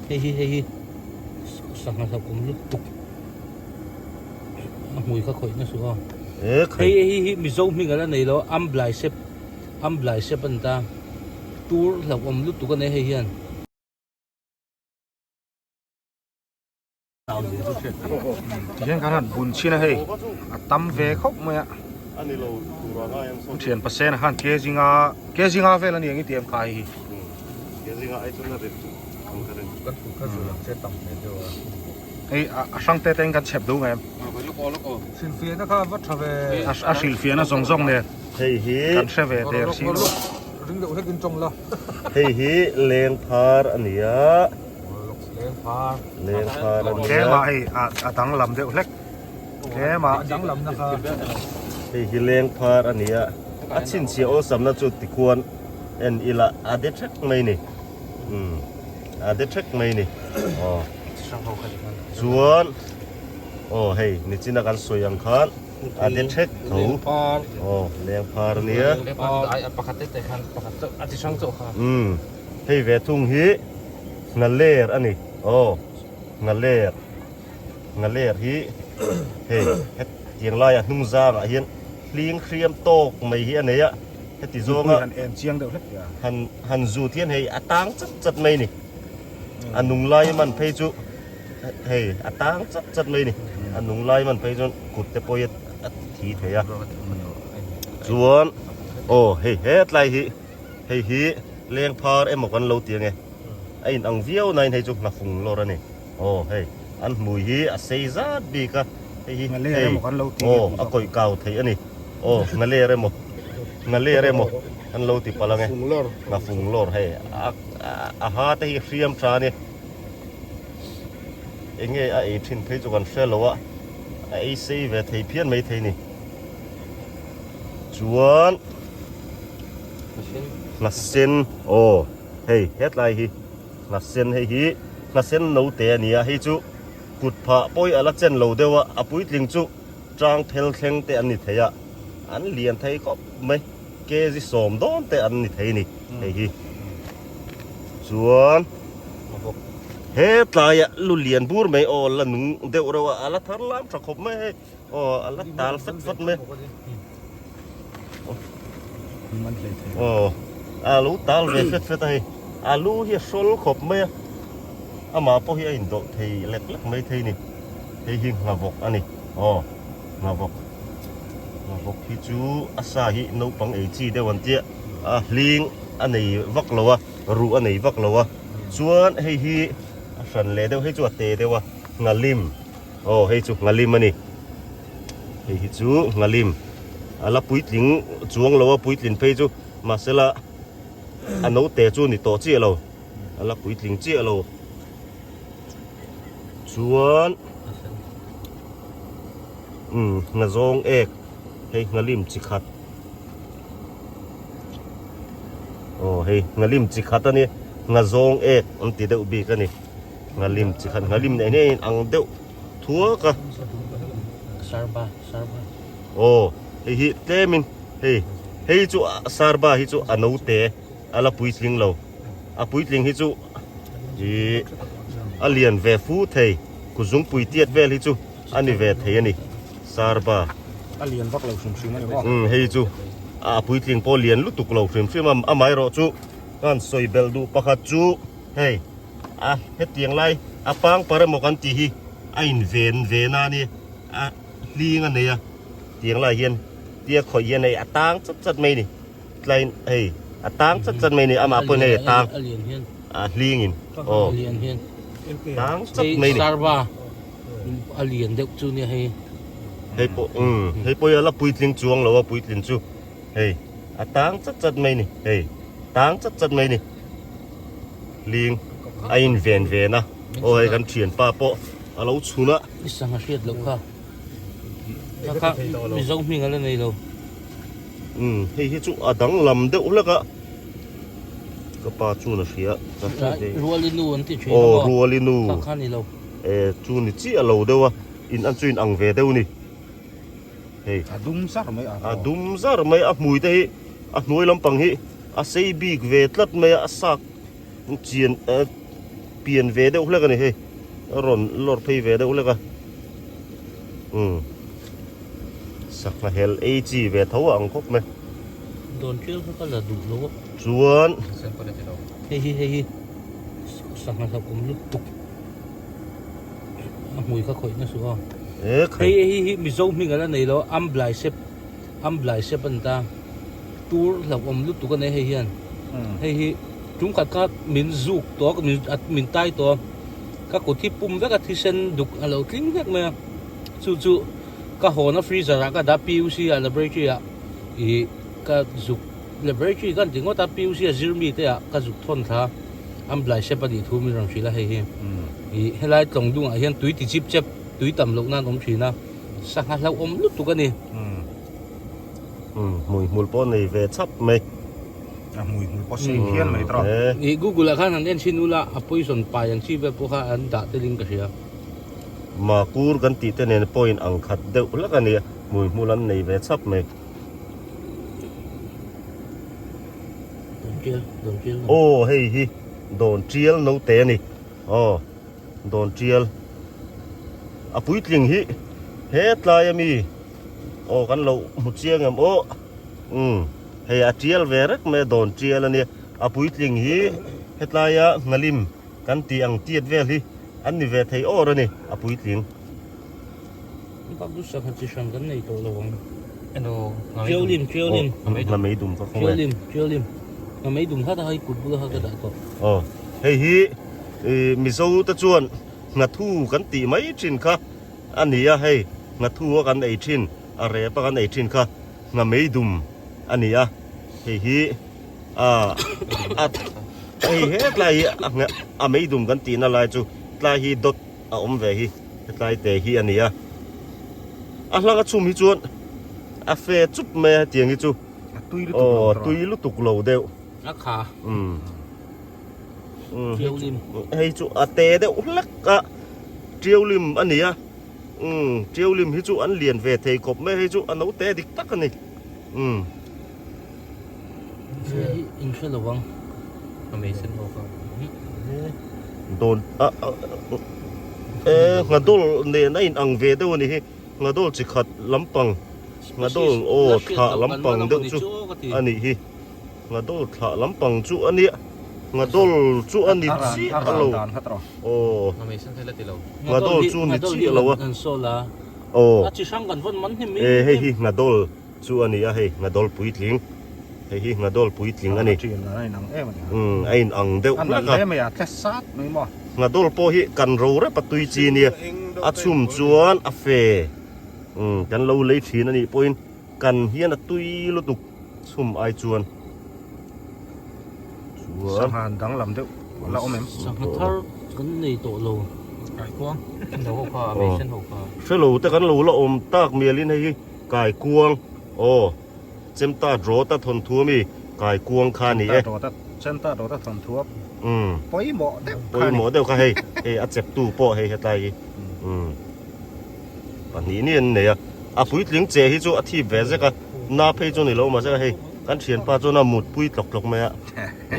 Hei hi hei hi sangha hlauhawm lutuk a hmui kha khawih nasa aw. Hei hi hi Mizo hming ala nei lo Amblai sep Amblai sep a ni ta tur hlauhawm lutuk a nei hei hian. Tihian kan han bun chhin a hei a tam ve khawp mai a thian pasena khan ke zinga ke zinga vel a ni ang i ti em kha hei hi. Hei a hrang te te in kan chhep duh ngei em a hrilhfiahna zawng zawng nen kan hre ve der si lo. Hei hi lengphar a ni a. Lengphar a ni a. Tlema hei a danglam deuh hlek. Tlema. Hei hi lengphar a ni a. A chhinchhiah awlsamna chu tikhuan en ila a de thek mai ni. Umm a de thek mai ni. Aw. Chuan aw hei nichina kan sawi ang khan a de thek tho. Aw lengphar a nia. Umm hei ve thung hi nghaler a ni. Aw nghaler nghaler hi hei hetiang laia hnung zangah hian hling hriam tawk mai hi a nei a. Heti zawnga han han zut hian hei a tang chat chat mai a ni. A nung lai man phei chu hei a tang chat chat mai a ni. A nung lai man phei chuan kut te pawh hi a ti thi thei a. Chuan aw hei hetlai hi hei hi lengphar emaw kan lo ti ange. A in ang viau nain hei chu hnafung lawr a ni. Aw hei an hmui hi a sei zat bik a hei hi hei aw a kawih kau theih a ni. Aw nghaler emaw nghaler emaw an lo ti palh ange nghafung lawr hei a a ha te hi hriam tha a ni enge a ei thin phei chu kan hre lo a a ei sei ve thei phian mai thei ni chuan nghasen aw hei hetlai hi nghasen hei hi nghasen note a ni a hei chu kut phah pawh hi a la chen lo deuh a a puitling chu. Tang phel thleng te an ni thei a, an lian thei khawp mai, kg sawm dawn te an ni thei a ni hei hi. Chuan hetlaiah lu lian bur mai aw la nung deuh reuh a, a la thar lam tha khawp mai hei aw a la tal fat fat mai aw a lo tal ve fet fet a hei, a lu hi a hrawl khawp mai a, amah pawh hi a indawlh thei lek lek mai thei a ni. Hei hi nghavawk a ni. Aw, nghavawk. Nghavawk hi chu a sa hi naupang ei chi deuh an tia. A hling a nei vak lo a, ruh a nei vak lo a. Chuan hei hi a hran leh deuh, hei chu a te deuh a, nghalim. Aw, hei chu nghalim a ni. Hei hi chu nghalim. A la puitling chuang lo a, puitlin phei chu mahsela a naute chu ni tawh chiah lo. A la puitling chiah lo. Chuan umm nghazawng ek hei nghalim chi khat aw hei nghalim chi khat a ni nghazawng ek an ti deuh bik a ni nghalim chi khat nghalim nen hian a in ang deuh thuak a sarba sarba aw hei hi tlem in hei hei chu sarba hi chu a naute a la puitling lo a puitling hi chu Ih a lian ve fu thei kuzungpui tiat vel hi chu a ni ve thei a ni sarba a lian vak lo hrim hrim a ni maw umm hei chu a puitling pawh lian lutuk lo hrim hrim a amaherawh chu kan sawi belh duh pakhat chu hei a hetiang lai a pangpar emaw kan tih hi a in ven ve na a ni a hling a nei a tiang lai hian tia khawih hian hei a tang chat chat mai a ni. Tlai hei a tang chat chat mai ni amah pawhin hei a tang a hling in aw tang chat mai ni sarva a lian deuh chu nia hei hei pawh um hei pawh hi a la puitling chuang lo a puitlin chu hei a tang chat chat mai ni hei tang chat chat mai ni hling a in ven ven a aw hei kan thianpa pawh a lo chhun a i sangha hriat loh kha kha mizo hming a la nei lo. Umm hei hi chu a danglam deuh hlek a ka pa chuan a hria ka hre ve Rualinu an ti thin aw Rualinu kha kha ni lo e chu ni chiah lo deuh a in an chu in ang ve deuh ni hei a dum zar mai a a dum zar mai a hmui te hi a hnuai lampang hi a sei bik ve tlat mai a a sak chian. pian ve deuh hlek a ni hei a rawn lawr phei ve deuh hlek a umm sangha hel ei chi ve tho a ang khawp mai. Dawn ṭial kha ka la duh lo a. Chuan. Hei hi hei hi sangha hlauhawm lutuk a hmui kha khawih nasa aw. Hei hei hi Mizo hming a la nei lo a Amblai sep Amblai sep a ni ta. Tur hlauhawm lutuk a nei hei hian. Hei hi tum khat kha min zuk tawh a min min tai tawh a ka kut hi pum vek a thisen duk a lo tling vek mai a chu chu ka hawn a freezer ah ka dah PUC ah laboratory ah ih ka zuk laboratory ka ti ngawt a PUC a zir mi te ah ka zuk thawn thla Amblai sep a nih thu min rawn hrilh a hei hi ih helai tlawng dungah hian tui ti chip chep tui tam loh nan awm thin a sangha hlauhawm lutuk a ni. Umm hmui hmul pawh nei ve chap mai. A hmui hmul pawh sei phian mai tawh. Ih Google ah khan han en chhin ula a poison pai ang chi vel pawh kha an dah tel in ka hria. Makur kan tih te nen pawhin ang khat deuh hlek a nia hmui hmul an nei ve chap mai. Dawn tial, dawn tial. Aw hei hi dawn tial note a ni. Aw dawn tial. A puitling hi hetlai a mi. Aw kan lo hmu chiang em aw umm hei a tial ve rek mai a dawn tial a nia a puitling hi hetlaia nghalim kan tih ang tiat vel hi an ni ve thei awr a ni a puitling. Bak chu sangha chi hran kan nei tawh lo ang. Tiaulim tiaulim. Nghamei dum ka khaw nge. Tiaulim tiaulim nghamei dum kha ta hei kut bula kha ka dah tawh. Aw hei hi Mizo te chuan nghathu kan tih mai thin kha. A ni a, hei nghathu a kan ei thin, a rep a kan ei thin kha nghamei dum a ni a, hei hi a a hei hetlai hi a mei dum kan tihna lai chu tlai hi dawt a awm ve hi hetlai te hi a ni a, a hlang a chhum hi chuan a fe chup mai a hetiang hi chu aw tui lutuk lo deuh. A kha. Umm. Hei chu a te deuh hlek a Tiaulim a ni a umm Tiaulim hi chu an lian ve thei khawp mai hei chu a no te dik tak a ni umm. Hei hi in hre lo ang a mei sen ho kha. Dawn a e nghadol nen a in ang ve deuh a ni hi nghadol chi khat lampang nghadol aw thlah lampang deuh chu a nih hi. Nghadol thlah lampang chu a nia, nghadol chu a ni chiah lo. Aw, nghadol chu ni chiah lo a. Aw, e hei hi nghadol chu a ni a hei, nghadol puitling. Hei hi nghadol puitling a ni. Umm, a in ang deuh hlek a. Nghadol pawh hi kan ro rep a tui chi nia, a chhum chuan a fe. Umm, kan lo lei thin a nih pawhin kan hian a tui lutuk. Chhum ai chuan chuan Sangha an danglam deuh a la awm em? Sangha thar kan nei tawh lo. Kaikuang lo ho kha, mei sen ho kha. Hre lo te kan lo la awm tak mialin hei hi kaikuang aw chemta drawta thawnthu ami kaikuang kha a ni e. Chemta drawta thawnthu a pawimawh deuh kha a ni. Pawimawh deuh kha hei hei a cheptu pawh hei hetlai hi umm. Pahnih ni an nei a, a puitling che hi chu a thip ve zek a, na phei chu ni lo mahse hei kan thianpa chuan a mutpui tlawk tlawk mai a. Chi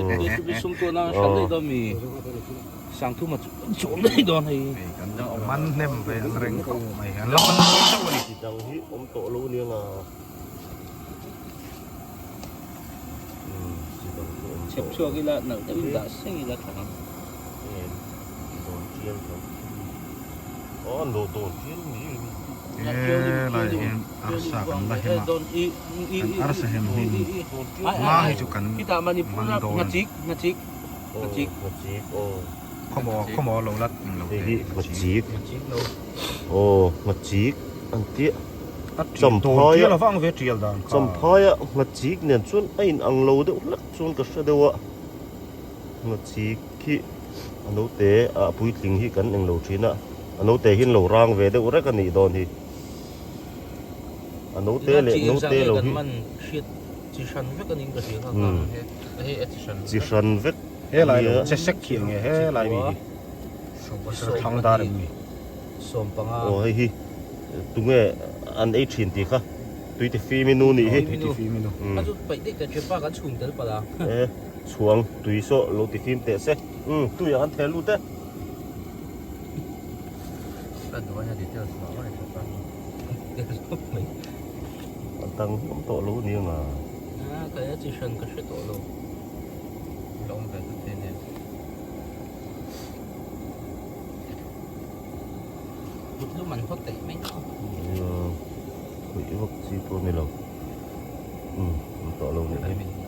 dang hi awm tawh lo nia nga. Chi dang chu awm tawh lo. Dawn tial tho. Aw an lo dawn tial ni ni. He lai hian arsa kan la hem a, kan arsa hem hi hma hi chu kan man dawn a ni. Khawmaw khawmaw lo la lo teh. Hei hi ngachik. Aw ngachik an tia. Champhaia Champhaia ngachik nen chuan a in ang lo deuh hlek chuan ka hre deuh a. Ngachik khi a naute ah puitling hi kan englo thin a, a naute hi an lo rang ve deuh rek a nih dawn hi. A naute leh naute lo hi chi hran vek He lai lo che sek khi enge he lai mi hi thlang dar em ni. Aw hei hi tunge an ei thin tih kha tui ti fim i nu nih hi. Tui ti fim i nu. Chhuang tui saw lo ti fim teh se. Umm tui ang an thel lut e. Ka duh aia details mah mah i hre ta. Details khawp mai. A dang hi awm tawh lo a ni ang a. A ka e chi hran ka hre tawh lo. La awm ve ta thei nen. Kut lum an hawt daih mai tawh. Nia, khawih vak chi pawh a ni lo. Umm awm tawh lo a nih hi.